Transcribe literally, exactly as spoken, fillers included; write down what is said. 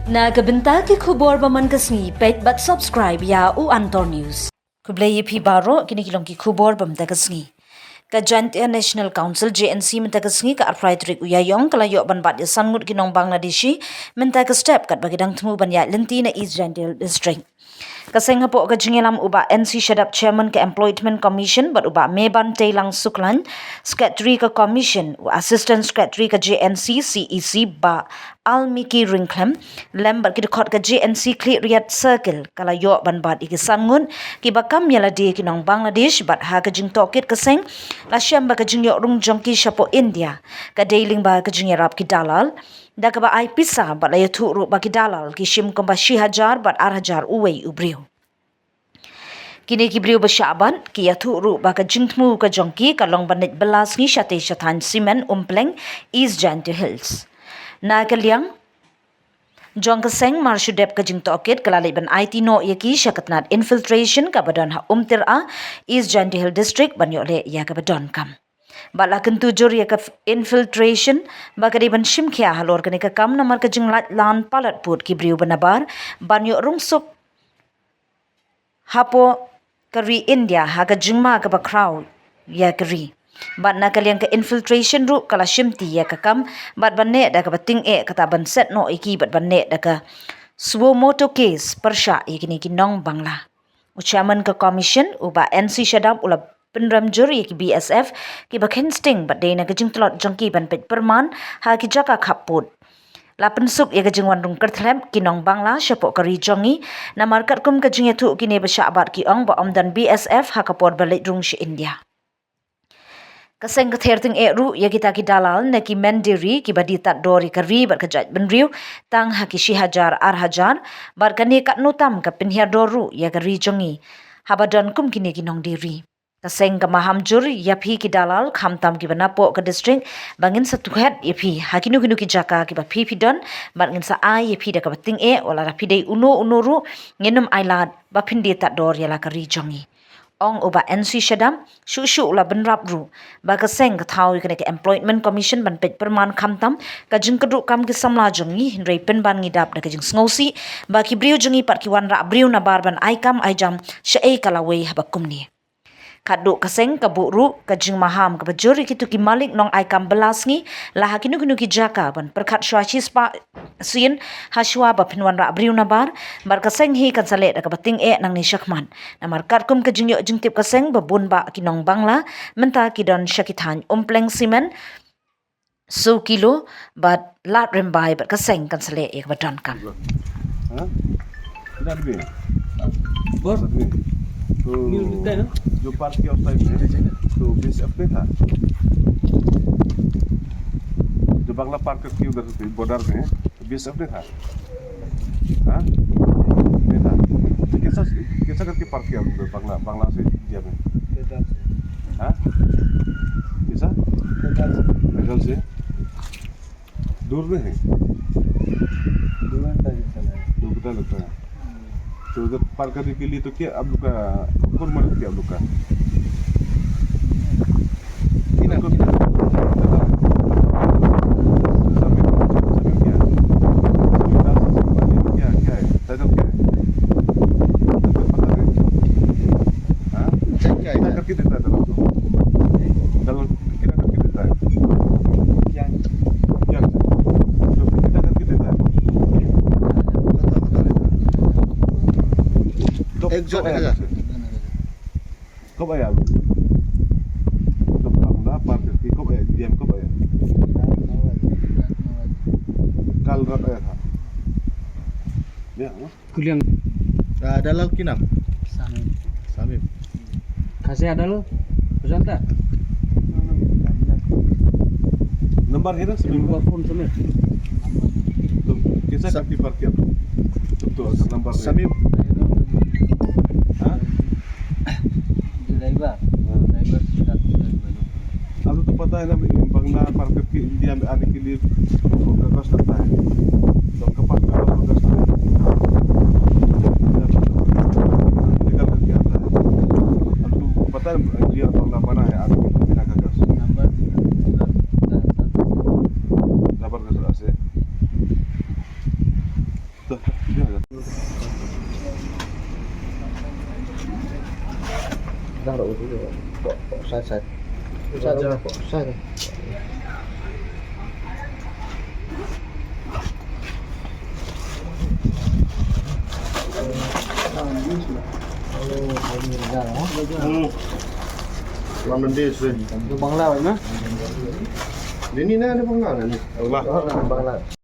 Na ka bynta ki khubor ba man ka sngi, peit bad subscribe ïa u Antor News. Khublei ïa phi baroh, kine ki long ki khubor ba mynta ka sngi. Ka Jaintia National Council, J N C, mynta ka sngi ka arphew lai tarik u Ïaïong ka la ïoh ban bat ïa san ngut ki nong Bangladeshi mynta ka step katba ki dang thmu ban ïaid lynti na East Jaintia Hills District. Ka seng hapoh ka jingïalam u Bah N C Shadap, Chairman ka Employment Commission, bad u Bah Meban Teilang Suklan, Secretary ka Commission, u Assistant Secretary ka J N C C E C, Bah Almiki Ryngkhlem, lem bad ki dkhot ka J N C Khliehriat Circle, ka la ïoh ban bat ïa ki san ngut kiba kam ïa lade ki nong Bangladesh, bad ha ka jingtohkit ka seng la shem ba ka jingïoh rung jong ki shapoh India ka dei lyngba ka jingïarap ki dalal da kaba ai pisa, bad la ïathuh ruh ba ki dalal ki shim kumba shi hajar bad ar hajar uwei u briew. Kine ki briew ba shah bat ki ïathuh ruh ba ka jingthmu ka jong ki ka long ban leit bylla sngi shatei sha thaiñ Simen Umpleng, East Jaintia Hills. Na ka liang jong ka seng, mar shu dep ka jingtohkit ka la leit ban aiti noh ïa ki sha ka tnat infiltration kaba don ha Umtira, East Jaintia Hills District, ban ïoh leh ïa kaba donkam. Bad la kyntu jur ïa ka f-, infiltration ba ka dei ban shim khia halor kane ka kam, namar ka jinglait lan palat pud ki briew ba nabar ban ïoh rung suk hapoh ka ri India ha ka jingma kaba khraw ïa ka ri. Bad na ka liang ka infiltration ruh ka la shimti ïa ka kam bad ban neh da kaba tyngeh, kata ban set noh ïa ki bad ban neh da ka suo motu case pyrshah ïa kine ki nong Bangla. U Chairman ka Commission, u Bah N C Shadap, u la pynrem jur ïa ki B S F kiba kheiñ sting bad dei na ka jingtlot jong ki ban peit pyrman ha ki jaka khappud. La pynsuk ïa ka jingwan rung kyrthlep ki nong Bangla shapoh ka ri jong ngi, namar katkum ka jingïathuh kine ba shah bat ki ong ba ym don B S F ha ka por ba leit rung sha India. Ka seng ka ther tyngeh ruh ïa kita ki dalal na ki mynder kiba die tad dor ïa ka ri bad ka jaitbynriew tang ha ki shi hajar ar hajar, bad kane katno tam ka pynhiar dor ruh ïa ka ri jong ngi haba don kum kine ki nongdie ri. Ka seng ka maham jur ïa phi ki dalal, khamtam kiba napoh ka district, ba ngin sa tukhet ïa phi ha kino kino ki jaka kiba phi phi don, bad ngin sa ai ïa phi da kaba tyngeh, wat la phi dei uno uno ruh, ngin ym ailad ba phin die tad dor ïa la ka ri jong ngi. Ong u Bah N C Shadap, shuh shuh u la bynrap ruh ba ka seng ka thaw ïa kane ka Employment Commission ban peit pyrman khamtam ka jingkyrduh kam ki samla jong ngi, hynrei pynban ngi dap da ka jingsngewsih ba ki briew jong ngi pat ki wanrah briew nabar ban ai kam ai jam shaei ka lawei haba kumne. Khadduh ka seng ka buh ruh ka jingmaham kaba jur ïa kito ki malik nong ai kam bylla sngi la ha kino kino ki jaka ban pyrkhat shuwa shispah sien ha shuwa ba phin wanrah briew nabar, bad ka seng hi kan sa leh da kaba tyngeh nangne shakhmat. Namar katkum ka jingïoh jingtip ka seng, ba bun bah ki nong Bangla mynta ki don sha ki thaiñ Umpleng Simen, Sukilo bad Lad Rymbai, bad ka seng kan sa leh ïa kaba donkam. हाँ? इधर भी। बस। इधर भी। तो ये उधर है ना? जो पार्क किया उस टाइम में, तो बीएसएफ नहीं था? जो बांग्ला पार्क की उधर से बॉर्डर में, बीएसएफ नहीं था? हाँ? नहीं था। तो कैसा, कैसा करके पार्क किया उधर बांग्ला, बांग्ला से इंडिया में? पैदल से। हाँ? कैसा? पैदल से। पैदल से? दूर नहीं है? दो घंटा लगता है। दो घंटा लगता है। तो उधर पार करने के लिए तो क्या आप लोग का, कौन मदद किया आप लोग का? किना, किना। समीप, समीप क्या? समीप डाल सकते हैं, पानी में क्या, क्या है? पैदल क्या है? पैदल पता नहीं। हाँ? क्या है? कितना करके देता है दलाल को? दलाल कितना करके देता है? क्या? क्या? जो कितना करके देता है? पता, पता नहीं। तो एक सौ, कब आया एक हज़ार। आपसे? कब आया आप? मतलब, बांग्ला पार करके कब आया? इंडिया में कब आया? रात नौ बजे, रात नौ बजे। कल रात आया था। या, हाँ? Kuliang. Ah, dalal ki nam? Samim. Samim. Khasi dalal? Pujanta? नंबर है ना समीप का? नंबर फोन समीप। तो कैसा सा- करती पार किया तुम? तुम तो अगर नंबर है। समीप। हाँ? ड्राइवर। हाँ। ड्राइवर के साथ ड्राइवर। अब तो पता है ना, बांग्ला पार करके इंडिया में आने के लिए उनका कष्ट लगता है। तो उनका पास में और कष्ट है। निकल करके आता है। अब तुम पता है, इंडिया बांग्ला बना है आदमी बिना कागज। नंबर, नंबर, रबर का जरा से। Dang dah udah. Pok, pok, side, side. Side, side. Pok, side. Hmm. Lam mandi sih. Itu Bangla, kan? Ini ni ada Bangla ni. Allah. Bangla.